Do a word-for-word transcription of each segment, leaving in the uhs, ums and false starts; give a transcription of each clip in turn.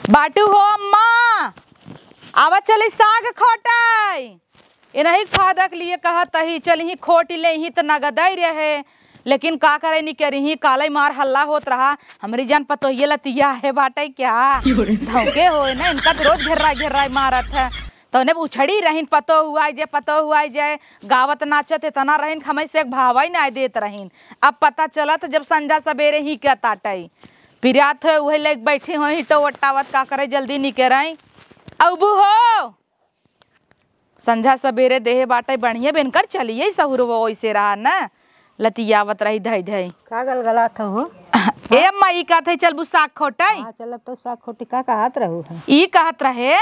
बाटू हो अम्मा, आवा चली साग खोटाई। इनही फादक लिए कहत ही, चलही खोट लेही त नगदई रहे, लेकिन का करे नी करही, कालई मार हल्ला होत रहा। हमरी जान पतोहिए लतिया है बाटई क्या? धौके होए ना, इनका त रोज घेर्रा घेर्रा मारत है। तौने उछड़ी रहिन, पतोहू आइ जाए, पतोहू आइ जाए, गावत नाचत एतना रहिन, हमई से एक भावई नाई देत रहिन। अब पता चलत जब संझा सबेरे ही के ताटई। पिरात है, उहे लेके बैठी होई, हिटो वट्टावत का करे, जल्दी निकरई। अउबू हो, संझा सबेरे देहे बाटई बढ़िया, बेनकर चलिए सहुरवा ओइसे रहा न, लतियावत रही धई धई। का गलगलात हो? ए अम्मा, ई कहत है चलबू साग खोटई? हाँ, चलब तो साग खोटी। का कहत रहू है? ई कहत रहे,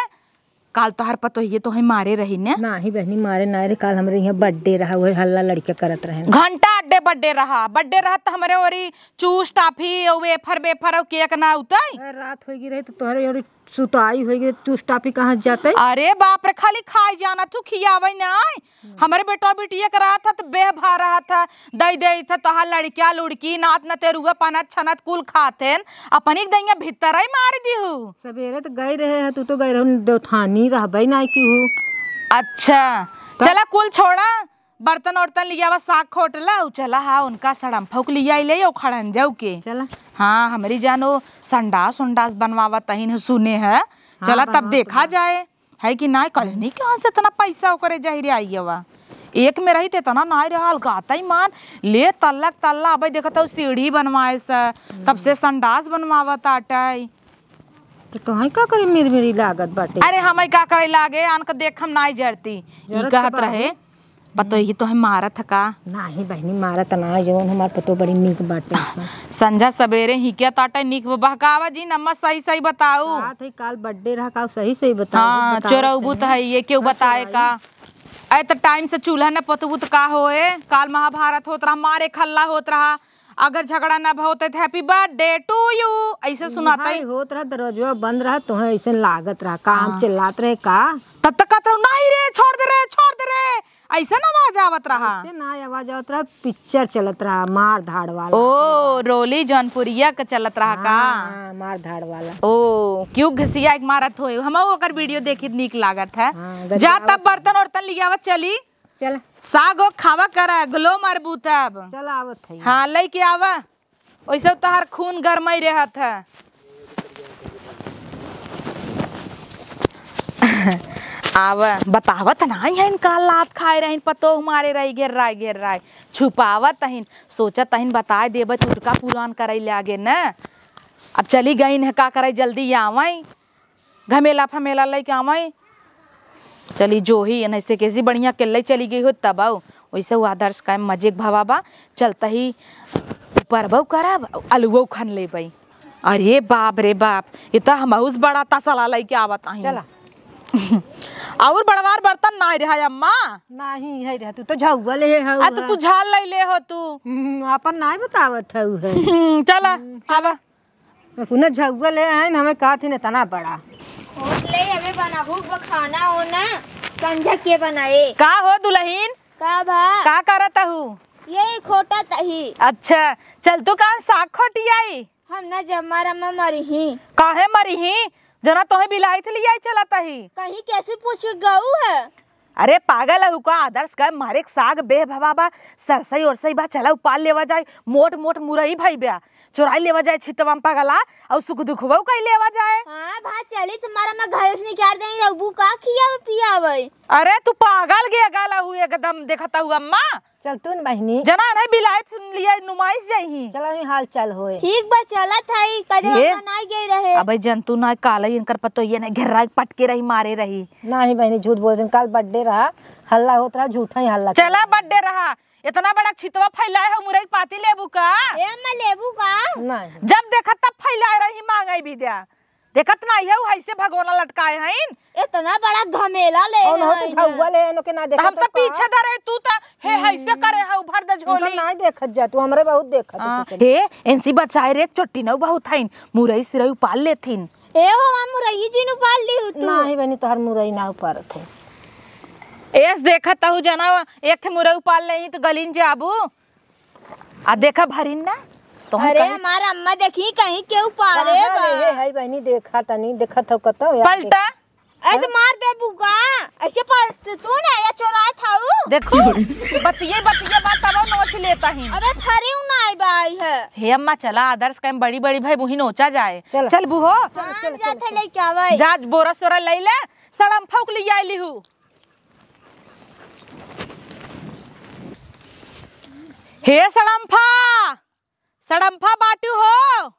काल तोहार पतोहिए तोहे मारे रही ने? नाही बहनी, मारे नाही रे, काल हमरे इहाँ birthday रहा, उहे हल्ला लड़के करत रहे। घंटा अड्डे birthday रहा, birthday रहा त हमरे ओरी चूस, टाफी, अउ wafer, wafer, अउ cake ना उतई? अरे, रात होइ गई रही त तोहरे ओरी सुताई होइ गई, चूस टाफी कहाँ जातई? अरे बाप रे, खाली खाई जाना तू, खियावई नाई। हमरे बेटवा बिटिया के रहत ह त बेह भा रहत ह, दई देइत ह तोहार लड़किया लुड़की, नात नतेरुआ, पनत छनत कुल खातेन, अपनी के दइया भितरई मार दिहू। सबेरे त गई रहे ह, तू तो गई रहू देवथानी, रहबई नाई की हू। अच्छा, चला कुल छोड़ा, बर्तन ओर्तन लियावा, साग खोट ला, उ चला हा उनका सड़म्फा के लियाई ले, ओ खड़ंजऊ के। चला। हाँ, हमरी जानो संडास उंडास बनवावत तहिन सुने है। हाँ, चला तब देखा जाए। है कि नाई? कहनी कहाँ से इतना पैसा ओकरे जहिरे आई हवा। एक में रही त इतना नाई रहा, अलगाता ही मान ले तल्लक तल्ला। अबे देखत हऊ सीढ़ी बनवाए स, तब से संडास बनवावत आटई। तो तोहई का करे मिरमिरी लागत बाटे? अरे हमई का करे लागे, आन के देख हम नाई जरती। ई जरत कहत तो रहे, बाबू। पतोही तोहे मारत ह का? नाही बहनी, मारत ना, जवन हमार पतो बड़ी नीक बाटे। संझा सबेरे ही के ताटे नीक बा, बहकावा जी, नम्मा सही सही बताऊ। बात है, काल birthday रहा, काल सही सही बताऊ, हाँ, बताऊ चोरऊ सही। बुत है, ये केहू हाँ, बताए चोराई। का? अरे त time से चूल्हा न पोतबू त का होए? काल महाभारत होत रहा, मारे खल्ला होत रहा, अगर झगड़ा न होते त happy birthday to you ऐसे सुनाते। हाय होत रहा, दरवाजवा बंद रहा, तोहे ऐसे लागत रहा, काम हाँ। चिल्लात रहे का? तब तक कहत रहू, "नहीं रे, छोड़ दे रे, छोड़ दे रे।" ऐसन आवाज आवत रहा? ऐसे ना आवाज आवत रहा, picture चलत रहा, मार धाड़ वाला। ओ, रोली जौनपुरिया के चलत रहा का? हाँ, हाँ, मार धाड़ वाला। ओ, क्यों घिसिया एक मारत होए? हमहू ओकर video देखी, नीक लागत है। हाँ, जा तब बर्तन ओर्तन लियावत चली। चल। साग ओ खावा करा, glow मारबू तब। चल आवत है। हाँ, लइके आवा। ओइसे तोहार खून गरमाई रहत है। आव, बतावत नाई है, इनका लात खाए रहिन, पतोह मारे रही, घेर राय, घेर राय। छुपावत हइन, सोचत हइन, बताए देबे, टुटका पुरान करई लागे न। अब चली गइन है, का करई, जल्दी आवई। घमेला फमेला लइके आवई। चली जो ही, एनही से कैसी बढ़िया के लई चली गई हो तब आऊ। वैसे वो आदर्श का मजे के भावा बा, चलता ही परबऊ करब, अलुओ खन लेबई। अरे बाप रे बाप, ये तो हमहू से बड़ा तसला लइके आवत हई। चला। और बड़वार बर्तन नाई रहा अम्मा? नाही है रहा, तू तो झउआ ले हो। आ तो तू झाल लई ले हो तू। हम्म, आपन नाई बतावत हऊ है। हम्म, चला, हम्म, चला। आवा। अपना झउआ ले आइन, हमें कहत ही इतना बड़ा। होटले अबे बनाबू ब खाना ओना, संझा के बनाए। का हो दुलहिन? का भा? का करत हू? ये खोटत ही। अच्छा, चल तू कहाँ साग खोटी आई? हम ना जम्मा रम्मा मरी ही। काहे मरी ही? जना तोहे बिलाइत लियाई चलत ही। कहीं कैसे पूछ गऊ है? अरे पागल हऊ का? आदर्श का मारे के साग बेह भवा बा, सरसई ओरसई बा, चला उपाल लेवा जाए, मोट मोट मुरई भई बा, चोराई लेवा जाए छितवा में पगला, और सुख दुखवा कई लेवा जाए। हाँ भा चली, तुम्हारा मैं घर से निकाल देंगे, अबू का खियावे पियावे? अरे तू पागल गेगल हऊ एकदम, देखत हऊ अम्मा। चल तू न बहिनी। जना नहीं बिलाइत सुन लिया, नुमाइश जाई ही। चल अभी हाल चाल होए। ठीक बा, चलत हई, कजवा ये? बनाई गई रहे। अबे जंतु ना काले इनकर पतो ये नहीं घेर्रा के पटके रही, मारे रही। नाही बहिनी, झूठ बोल दिन, काल birthday रहा, हल्ला होत रहा, झूठा ही हल्ला चला करत। Birthday रहा, इतना बड़ा छितवा फैलाए हो, मुरई के पाती लेबू का? ए अम्मा, लेबू का? नाही। जब देखत तब फैलाए रही, मांगई भी द्या। देखत नाही है, उ हैसे भगोना लटकाए हईन। इतना बड़ा घमेला ले और हम तो हईन। झउआ ले हईन, ओके ना देखत हम तो का? पीछे धरे, तू तो हे हम्म। हैसे करे है, उभर दे उनका झोली। नाही देखत जा, तू हमरे बहुत देखत हाँ, है तू चल। हे, इनसी बचाए रे, चोट्टी न बहुत हईन, मुरई सिरई उपाल लेथिन। ए हो, हम मुरई जिन उपाल ली हूँ तू। नाही बनी, तोहर मुरई ना उपारत है। एस देखत हूँ जना, एक ठे मुरई उपाल लेही तो गलिन जाबू। आ देखा भरिन ना, तो अरे, कहीं हमार अम्मा देखी, कहीं केहू पारे कहाँ बा। रे है, है बहिनी, देखा तनी, देखत हौ कतौ यार, पलटा। देख। ए, तो मार देबू का? ऐसे पलट तू ना, या चोराए थाऊ। देखू, बतिये, बतिये बात तब नोच लेता ही। अबे, फरिउ ना आई बाई है। हे अम्मा, चला, आदर्श कहीं बड़ी, बड़ी भाई, वही नोचा जाए। चल। चल, बूहो। चल, हाँ, चल, जात चल, है चल। लेके आवे। जा, बोरा, सोरा ले ले, सड़म्फा उकली आइली हूँ। हे सड़म्फा, सड़म्फा बाटू हो?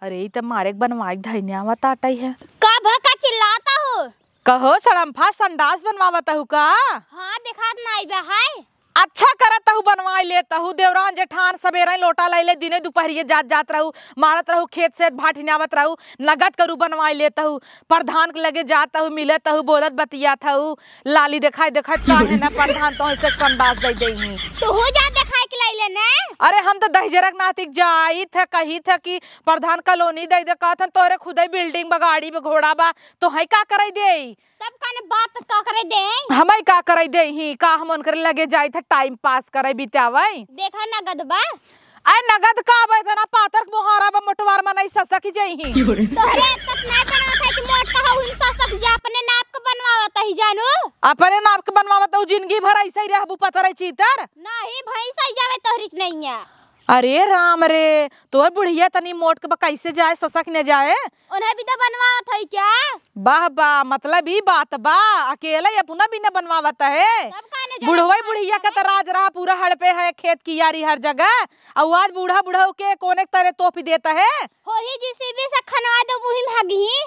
अरे, ई त मारे के बनवाई के धइने आवत आटई है। का भा का चिल्लाता हो? कहो सड़म्फा, संडास बनवावत हू का? हाँ, देखात नाई बा है। अच्छा करत हू, बनवाई लेत हू। देवरान जेठान सबेरे लोटा लइले, दिने दुपहरिये जात जात रहू, मारत रहू, खेत से भाठिन आवत रहू, नगद करू बनवाई लेत हू। प्रधान के लगे जात हू, मिलत हू, बोलत बतियात हू। लाली देखाई देखाई काहे ना प्रधान तो ऐसे संडास दे देही। तू हो जा देखाई के लइले ने। अरे हम तो दहिजरक नातिक जाई थे, कही थे कि प्रधान कॉलोनी दे दे, कहत हन तोहरे खुदे बिल्डिंग बा, गाड़ी बा, घोड़ा बा, तो है का करे देई? तब काने बात का करे देई? हमई का करे देही? का हम उनकरे लगे जाई थे टाइम पास करे बितावे? देखा नगद बा। अरे नगद का बा, इतना पातर मोहारा बा, मोटवार मनई ससक ही जइही। तोहरे तक नहीं बनवा था कि मोट कहा उन ससक जा, अपने नाप के बनवावत ही जानू। अपने नाप के बनवावत हू, जिंदगी भर ऐसे ही रहबू पतरे चीतर। नहीं भैंस ही जावे तोहरी के नैया। अरे राम रे, तोर बुढ़िया तनी मोट के बा, कैसे जाए, ससक न जाए? उन्हें भी तो बनवावत है क्या? वाह बा, मतलब ई बात बा, अकेले अपना भी न बनवावत है। तब का न जाने बुढ़वा का बुढ़िया का है? तो राज रहा, पूरा हड़पे है खेत कियारी हर जगह, और आज बूढ़ा बुढ़ऊ के कोने के तरे तोप देता है। हो ही जीसीबी से खनवा दो, वही में हगही।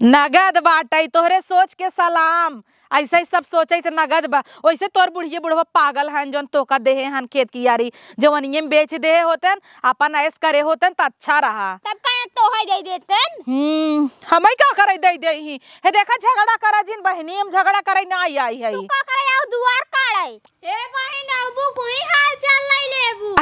नगद बाटई, तोहरे सोच के सलाम। ऐसे ही सब सोचे त नगद बा। वैसे तोर बुढ़िए बुढ़वा पागल हन, जौन तोका देहे हन खेत कियारी, जवनिये में बेच देहे होतन, अपन ऐश करे होतन त अच्छा रहा। तब काहे तोहे दे देतन? हम्म, हमई का करे दे देही? हे देखा, झगड़ा करा जिन बहिनी, हम झगड़ा करे ना आई, आई है। तू का करे आओ दुआर काढ़े? ए बहिन, अबू कोई हाल चाल नहीं लेबू।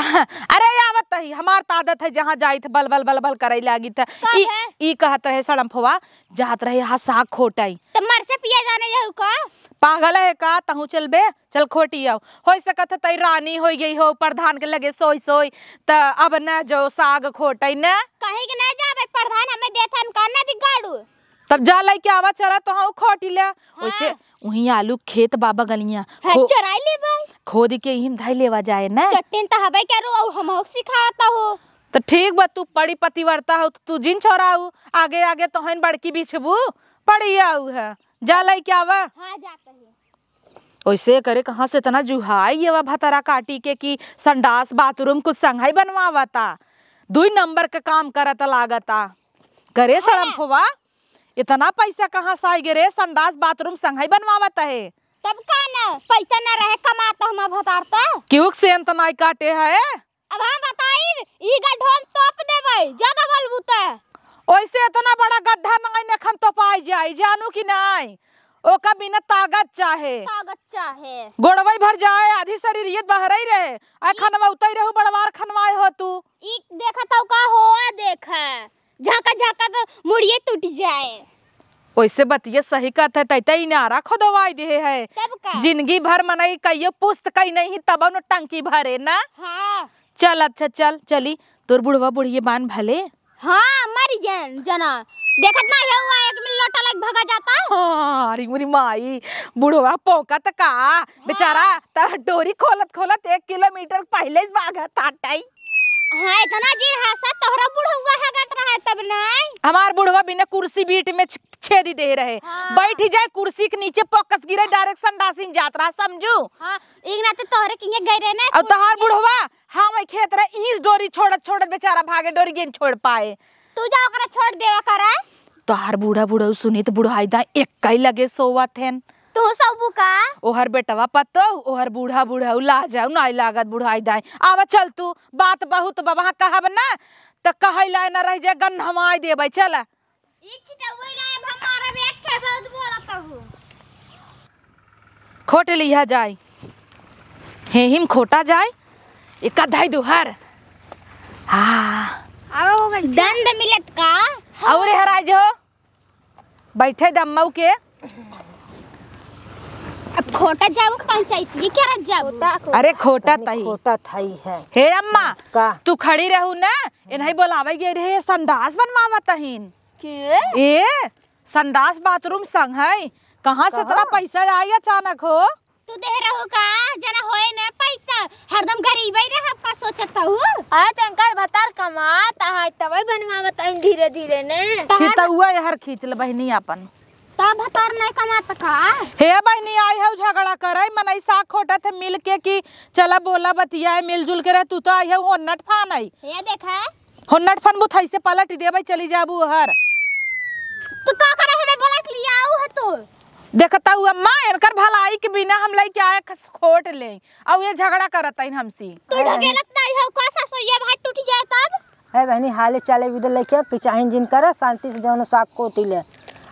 अरे आवत ही, हमार त आदत है, जहाँ जाइत बल बल बल बल करे लागित। कब ई, है? ई कहत रहे सड़म्फवा, जात रहे हा साग खोटाई। त मर से पिया जाने यहू का? पागल है का? तहूँ चलबे, चल खोटी आओ। होई सकत है तई रानी होई गई हो, प्रधान के लगे सोई सोई, त अब न जो साग खोटाई न। कहीं के न जाबे, प्रधान हमें देथन का न दिगाड़ू। तब जा लइके आवा, चला तो हाँ खोटी ले। हाँ। वैसे वहीं आलू खेत बा बगलिया। हाँ, खो-, चराई ले भाई। खोद के इहिम धाई लेवा जाए न। चट्टीन त हबे करू, और हम सिखावता हो। त ठीक बा, तू बड़ी पतिव्रता हो, तू जिन छोराऊ, आगे आगे तोहन बड़की बिछबू, पड़ी आऊ है। जा लइके आवा। हाँ, जाता है। ओइसे करे कहाँ से इतना जुहाई ये वा भतरा काटी के कि संडास बाथरूम कुछ संघाई बनवावता, दुई नंबर के काम करत लागता। करे हाँ। सड़म्फवा, इतना पैसा कहाँ से आई गे रे? संडास बाथरूम संघाई बनवावत है। तब का न, पैसा न रहे कमात हम भतारता। क्यों सेंत नाई काटे है? अब हम बताई, ई गड्ढोन तोप देबै, ज्यादा बोलबू त। ओइसे इतना बड़ा गड्ढा नाई नखन तोपाई जाई, जानू कि नाई? ओका बिना ताकत चाहे। ताकत चाहे। गोड़वई भर जाए, आधी शरीर ये बहरई रहे। आय ई खनवा उतई रहू, बड़वार खनवाए हो तू। ई देखत हौ का हो, देखा। झाँका झाँका त मुड़िए टूट जाए। ओइसे बतिया सही कहत है, तै तै इनारा खोदवाई देहे है। तब का? जिंदगी भर मनई कइयो पुस्त कई नहीं, तब न टंकी भरे ना। हाँ। चल, अच्छा, चल, चली। तोर बुढ़वा बुढ़िए बान भले। हाँ, मर गए जना। देखत ना है हुआ, एक मिनट लोटा लग भगा जाता। हाँ, अरे मोरी माई, बुढ़वा पोंकत का? बेचारा हाँ। त डोरी खोलत खोलत एक किलोमीटर पहिले से भागत आटई। हाँ, इतना जिन हासा तोहरा बुढ़वा हगत रहे तब नहीं। हमार बुढ़वा बिना कुर्सी बीट में छ-, छेदी दे रहे। हाँ। बैठ जाए कुर्सी के नीचे, पकस गिरे, डायरेक्ट संडासी में जात रहा, समझू? हाँ, एक नाते तोहरे किंगे गए रहे ना, और तोहार कुर्सी में। बुढ़वा, हाँ, वही खेत रहे, इस डोरी छोड़त छोड़त बेचारा भागे, डोरी गेन छोड़ पाए। तू जा ओकरा छोड़ देवा करा। तोहार बूढ़ा बुढ़ऊ सुनित बुढ़ाई दाई एक्कई लगे सोवत हेन। तू सोबू का? ओहर बेटवा पतो, ओहर बूढ़ा बुढ़ऊ ला जाऊ, नाई लागत बुढ़ाई दाई। आवा चल तू, बात बहुत बा, वहाँ कहब ना, त कहै लाए ना रह जाए, गन्हवाई देबै, चल। ई छिटौआ लाए, अब हमारा भी एक ठे बहुत बोलत हूँ। खोट लिहा जाए। हेहिम खोटा जाए। एक धाई दुहर। हाँ। दंड मिलत का? और हराज हो। बैठे दम्मऊ के। अब खोटा जाऊ, पंचायती के रह जाऊ। खोटा, खोटा। अरे, खोटा तनी तही। खोटा थई है। हे अम्मा, का? तू खड़ी रहू ना, इन्हीं बोलावे गए रहे, संडास बनवावत हईन। के? ए, संडास बाथरूम संग है, कहाँ से का? इतना पैसा आई अचानक हो? तू देह रहू का? जना होए ना पैसा, हरदम गरीबई रहब का सोचत हऊ? अरे, तेंकर भतार कमात है, तबे बनवावत हईन धीरे धीरे ने। तहार खितौआ एहर खींच ले बहिनी आपन। तब भतार नहीं कमात का? हे बहिनी, आई हऊ झगड़ा करे, मनई साग खोटत है मिल के कि चला बोला बतियाए, मिलजुल के रह, तू तो आई हऊ होन्नट फान आई। हे देखा। होन्नट फान बुथई से पलट देबै, चली जाबू हर। तू का करे हमें बोला के लियाऊ है तू? देखता हऊ अम्मा, इनकर भलाई के बिना हम लइके आए खस खोट ले, अउ ये झगड़ा करत हईन हमसी। तू ढकेलत नहीं हो, का सरसोइया भाई टूट जाए तब? है बहनी, हाले चाले बिदे लइके कि चाहिन जिन करे, शांति से जौन साग कोटी ले।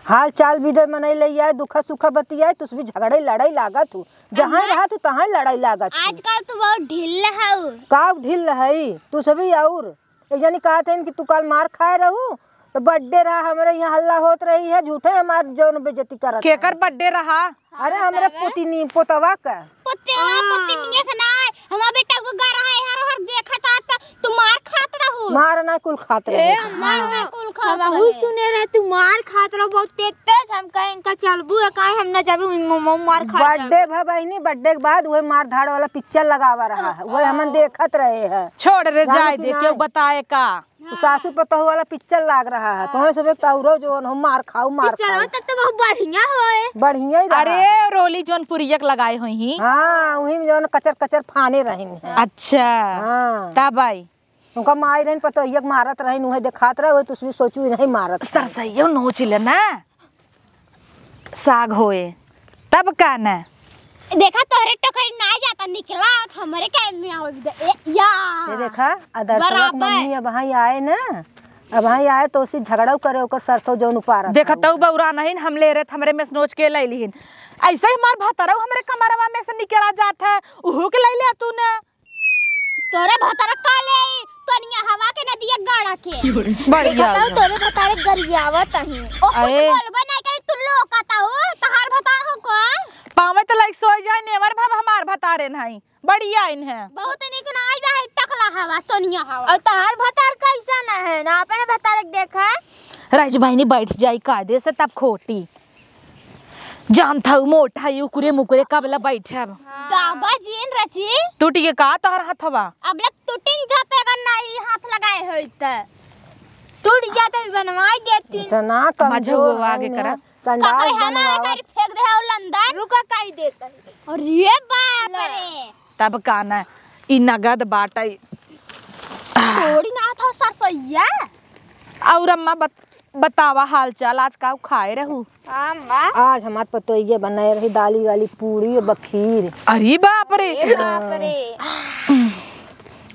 हाल चाल बिदे मनई ले आए, दुखा सुखा बतियाए, तुस भी झगड़े लड़ाई लागत हू। जहाँ अम्मा, रहा तू तहाँ लड़ाई लागत हू। आजकल तू बहुत ढिल्ल हऊ। का ढिल्ल हई? तू सभी और एक जनी कहत हईन कि तू काल मार खाए रहू, तो birthday रहा, हमरे यहाँ हल्ला होत रही है, झूठे हमार जौन बेइज्जती करत केकर है। Birthday रहा? अरे, हमरे तबे? पुतिनी, पोतवा का। पोतवा, हाँ। पुतिनिया के नाय, हमार बेटा को गा रहा है, हर हर देखा था, तो तू मार खात रहू। मार ना कुल खात ए, रहू। मार ना हाँ। कुल खात हमहू रहे। सुने रहे, तू मार खात रहू, बहुत तेज तेज, हम कहे, "इनका चलबू है, काहे हम ना जाबे, उन मो-, मो-, मार खात रहू।" Birthday भा बहिनी, birthday के बाद वही मार धाड़ वाला picture लगावा रहा है, वही हमन हाँ। देखत रहे हैं। छोड़ रे, जाने जाए की दे, नाय। केहू बताए का? उ सासू पतोह वाला picture लाग रहा है, तोहे सबे कौरो जौन हो मार खाऊ, मार पिक्चरवा खाऊ। तब तो बहुत बढ़िया होए। बढ़िया ही रहा अरे, है। रोली जौनपुरिया के लगाए होइहीं। हाँ, उही में जौन कचर कचर फाने रहिन है। अच्छा, हाँ। तब आई। उनका माई रहिन, पतोहिया के मारत रहिन, उहे देखात रहे, उहे तुस भी सोचू, इन्हीं मारत रहे। सरसइयो नोच ले ना। साग होए, तब का न? देखा, तोहरे टोकरी ना जाता, निकला, हमरे के में आवे दे। ए, या। ये देखा, आदर्शवा के बराबर। मम्मी अब वहीं आए न, अब वहीं आए तो उसी झगड़ा करे, ओकर सरसों जौन उपारत देखा, है। तऊ बौरा नहीं, हम ले रहे, हमरे में से नोच के ले लिहिन। ऐसे ही हमार भतरऊ हमरे कमरवा में से निकला जात है, उहू के ले ले तू न। तोरे भतार का ले, तनिया हवा के नदिया गाड़ा के। बढ़िया देखा ताऊ, हो। तोरे भतार गरियावत अही। ओ, कुछ अरे। बोलबे नहीं करी, तू लोकत हो, तहार भतार हो का? पावे तो लाइक सोई जाए, नेवर भाव हमार भतारे नहीं। बढ़िया इन है। बहुत निक ना आई बा, टकला हवा, तनिया हवा। और तहार भतार कैसा ना है ना, अपने भतार के देखा। राजू बहिनी बैठ जाई कायदे से, तब खोटी। जानत हऊ मोटा है, उकुरे मुकुरे कबला बैठब। दाबा जिन रची। टूट के का तोहर हथवा? अब लग टूटिन जाते अगर ना ई हाथ लगाए होई त। टूट जाते बनवाई देती। इतना कमजोर मझौवा है आगे ना, करा। संडास ककरे हला बनवावत। करी फेंक दे हो लंदन। रुका काई देता। अरे बाप रे। तब का ना, ई नगद बाटई। तोड़ी ना था सरसोइया। और अम्मा बत-, बतावा हाल चाल, आज का खाए रहू? हाँ, माँ। आज हमार पतोहिया बनाए रही दाली वाली पूरी और बखीर। अरे बाप रे। अरे बाप रे।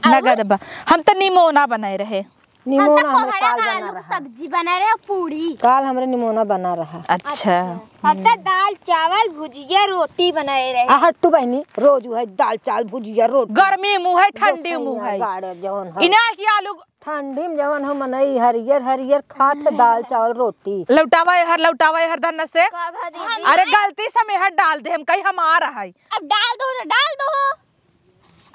नगद बा। हम तो निमोना बनाए रहे। हम तो निमोना हमरे कोहड़ा काल का बना आलू की रहा। सब्जी बनाए रहे, पूरी। काल हमरे निमोना बना रहा। अच्छा। हम तो दाल चावल भुजिया रोटी बनाए रहे। आ हट तू बहिनी, रोज उहे दाल चावल भुजिया रोटी। गर्मी मुँह है, ठंडी मुँह है। गाड़े जौन है। इन्हें की आलू ठंडी में जवन हो मनई हरियर हरियर खात है दाल चावल रोटी। लौटावा एहर, लौटावा एहर धन से। का भा दीदी? अरे गलती से हम एहर डाल दे, हम कहीं हम आ रहा है। अब डाल दो ना, डाल दो।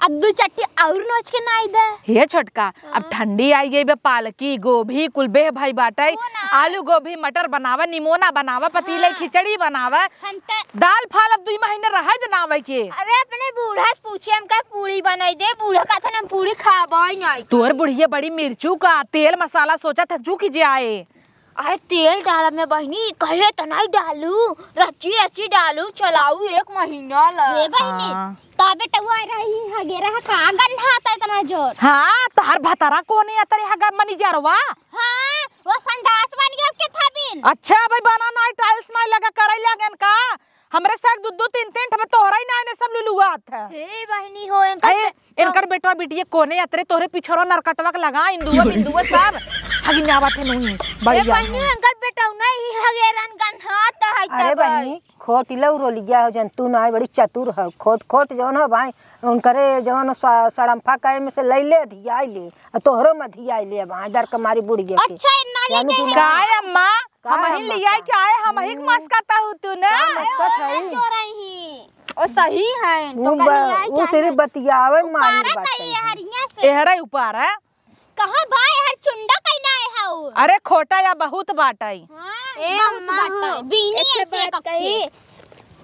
अब दो चट्टी और नोच के नाई दे। हे छोटका, अब हाँ। ठंडी आई गई बे, पालकी, गोभी, कुल बेह भाई बाटे। वो ना। आलू, गोभी, मटर बनावा, निमोना बनावा, पतीले हाँ। खिचड़ी बनावा। हम त दाल फाल अब दुई महीने रहे द ना आवे के। अरे अपने बूढ़ा से पूछे, हमका पूरी बनाई दे, बूढ़ा कहत है हम पूरी खाबा ही नहीं। तोर बुढ़िया बड़ी मिर्चू का, तेल मसाला सोचत है चूक जाए। अरे तेल डालब में बहिनी, कहे त नहीं डालू, रची रची डालू, चलाऊ एक महीना ला। हे बहिनी, हाँ। तो बेटवा रही हगेरा है का गन्हाता इतना जोर? हाँ, तोहर भतारा कोने अतरे हगा मनीजरवा? हाँ, वो संडास बन गया के था बिन। अच्छा भाई, बना नहीं, tiles नहीं लगा, करे लगन का? हमरे साथ दू दू तीन तीन ठे तोहरा ही ना, इन्हें सब लुलुआत है। हे बहिनी हो, इनकर अरे, बे-, इनकर बेटवा बिटिया कोने अतरे तोहरे पिछोरा नरकटवा के लगा, इंदुआ बिंदुआ सब। हगिन आवत है नूनी, बड़ी ए याद बहिनी, है। इनकर बेटवा नहीं हगेरन गन्हात है अरे तब। बहिनी, खोट लौरो लिया हो जन तू ना, बड़ी चतुर हो। खोट, खोट जौन हो भाई, उनकरे जौन स-, सड़म्फा कहे में से लई ले, धियाई ले, आ तोहरो में धियाई ले भाई, डर के मारी बुढ़िया के। अच्छा, इन्ना ले जाने के की है। ना। काय अम्मा? का हम ही हम लिया बता? के आए, हम ही हम्म। मस्का ता हूँ तू ना। का मस्का अरे, था ना ही? चोरई ही। और सही है, तो उ कल बा-, ले आई उ चाहे। सिर्फ बतियावे मारी उपारा बात त है। ये हरिया से। एहरे उपारा। कहाँ बा एहर चुंडा कहीं ना आए हऊ? अरे खोटा या बहुत बाटई। हाँ, ए बहुत अम्मा बाटई। हो, बीनी एक ऐसे बात कखे। कही।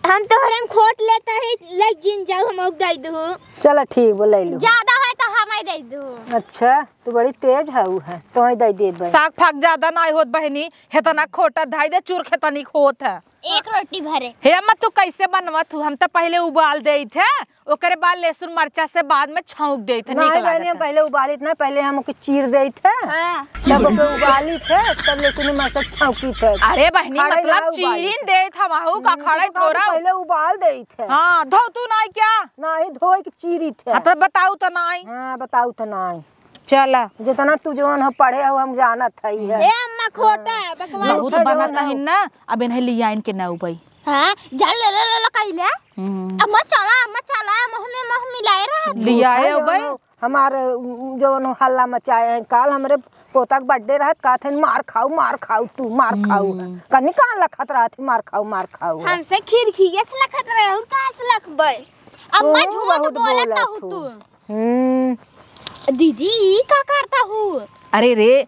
हम तोहरे में खोट लेत ही, लग जिन जाऊ, हम दे दू। चला ठीक बा, ले लू। ज्यादा है तो हम दे दू। अच्छा, तू बड़ी तेज हऊ है, तो ही दे देबे। साग फाग ज्यादा ना होत बहिनी, हेतना खोटा धाई दे, चूर खेतनी होत है। एक रोटी भरे। हे अम्मा, तू कैसे बनवत हू? हम तो पहले उबाल देइत है, ओकरे बाद लहसुन मरचा से बाद में छौंक देइत है, नीक नहीं बहनी, लागत हम है। पहले उबालित ना, पहले हम ओके चीर देइत है, हाँ। तब ओके उबालित है, तब लहसुन मरचा छौंकित है। अरे बहनी, खड़े मतलब ना उबालित चीरिन है। देइत हम, आहू का हम्म, खड़े तो का थोड़ा। पहले उबाल देइत है। हाँ, धो तू नाई क्या? नहीं, धोई के चीरित है। हाँ, तो बताऊ तो नाई। हाँ, बताऊ तो नाई। चला। जितना तू जवन हो पढ़े हो, हम जानत हई है। ए अम्मा, खोटा है, बकवास। बहुत झूठा बनत जवन हो। हिन ना, अब इन्हें लियाइन के ना उबई। हाँ, जा ले, ले, ले, ले, कइले। हम्म। अम्मा चला, अम्मा चला, मुँह में मुँह मिलाए रहा। लियाए झूठा उबई। जवन हो, हमार, उम, जवन हो हल्ला मचाए हैं। काल हमरे पोता के birthday रहत, कहत हैं, "मार खाऊ, मार खाऊ तू, मार खाऊ।" हम्म। कनी कहाँ लखत रहत है, "मार खाऊ, मार खाऊ।" हमसे खिड़किए से लखत रहे, और कहाँ से लखबे? अम्मा तू झूठ बहुत बोलत बोलत हूँ हो। तू। हम्म। दीदी, ई का करता हूँ? अरे रे,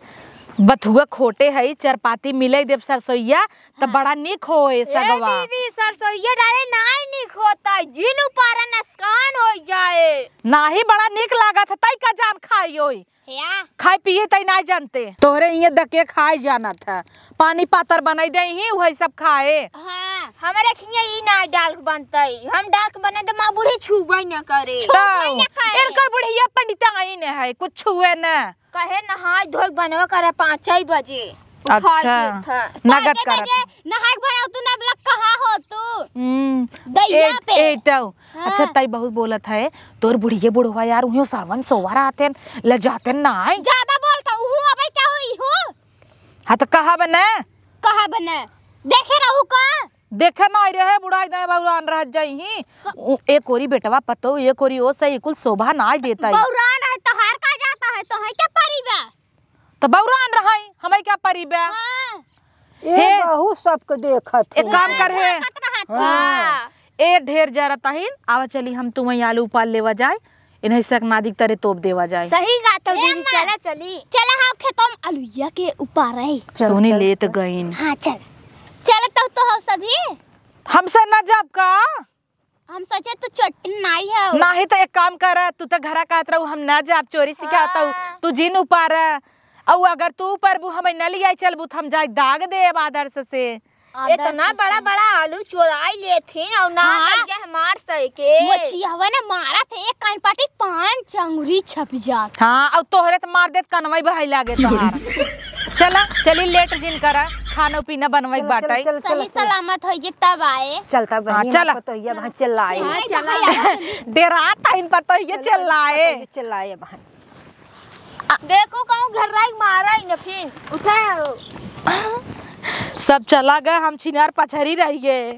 बथुआ खोटे है, चरपाती मिले देब सरसोइया, त हाँ। बड़ा निक होए ए सगवा। दीदी, सरसोइया डाले नाई निक होता, जिन उपारा नुकसान हो जाए। नाही, बड़ा निक लागत है, तई का जान खाई होई। या। खाए पिए तई नाई जानते, तोहरे इहे दके खाए जानत है। पानी पातर बनाई देइहीं, उहइ सब खाए। हाँ, हमरे खिया ई ना डाल के बनतई। हम डाल के बने त माँ बूढ़ी छुबइ न करे। छुबइ न करे। इनकर बुढ़िया पंडिताइन है, कुछ छुए न। कहे नहाय धोय बनवा करे पाँचइ बजे। उठाय अच्छा, देत है। नगद पाँचइ करत बजे है। नहाय के भरा तू ना, अब लग कहाँ हो तू? हम्म, दैया ए, पे। ए, तौ। हाँ। अच्छा, तई बहुत बोलत है, तोर बुढ़िया बुढ़वा यार, उहियो सरवन सोवा रहतेन, ले जातेन नाई। ज्यादा बोलता, उहू अबे क्या होई हो? हाँ, त कहब न। कहब न। देखे रहू का? देखे नाई रहे, बुढ़ाई दाई बौरान रह जाइहीं। क- उ-, एक ओरी बेटवा पतो, एक ओरी ओ सही, कुल शोभा नाई देता ही। बौरान है, तोहार का जाता है, तोहइ क्या परी बा? त बौरान रहइ, हमइ क्या परी बा? हाँ। ए हे। बहू सबके देखत एक है। काम कर हे। झाँकत रहत हाँ। है। ए ढेर जरत अहिन, आवा चली हम तुमइ आलू उपार लेवा जाए, इन्हें सक नादिक तरे तोप देवा जाए। सही बात है ए दीदी, अम्मा। चला चली। चला हाँ खेतों में आलूया के उपार है। चल, सुनी चल, लेत चल। गइन। हाँ चल। चल तो, तो हो सभी। हमसे ना जाब का? हम सोचे तू चोटिन नाई है। नाही त एक काम कर, तू त घरा कहत रहू हम ना जाब, चोरी सिखात हूँ, हाँ। तू जिन उपार। अउ अगर तू परबू, हमइ न लियाई चलबू, त हम जाए दाग देब आदर्श से। इतना बड़ा बड़ा आलू चोराई लेथिन अउ ना हाँ। लग जाए हमार सही के। मोचियावा ने मारा थे, एक कान पाटी पाँच अंगुरी छप जात। हाँ, अउ तोहरे त मार देत कनवई बहाई लागे तोहार। चला, चली लेट जिन करा, खाना पीना बनवई चला, बाटई। चला, चला, सही चला। सलामत होइए तब आए। चलता हाँ, बहिन, चला। पतोहिया बहिन चिल्लाए। हाँ, चला। डेरात आइन पतोहिया चला, चिल्लाए। पतोहिया चिल्लाए बहिन। देखो कहूँ घर राई मारा ही न फिर। उठाओ। सब चला गए, हम छिनार पछरी रहि गए।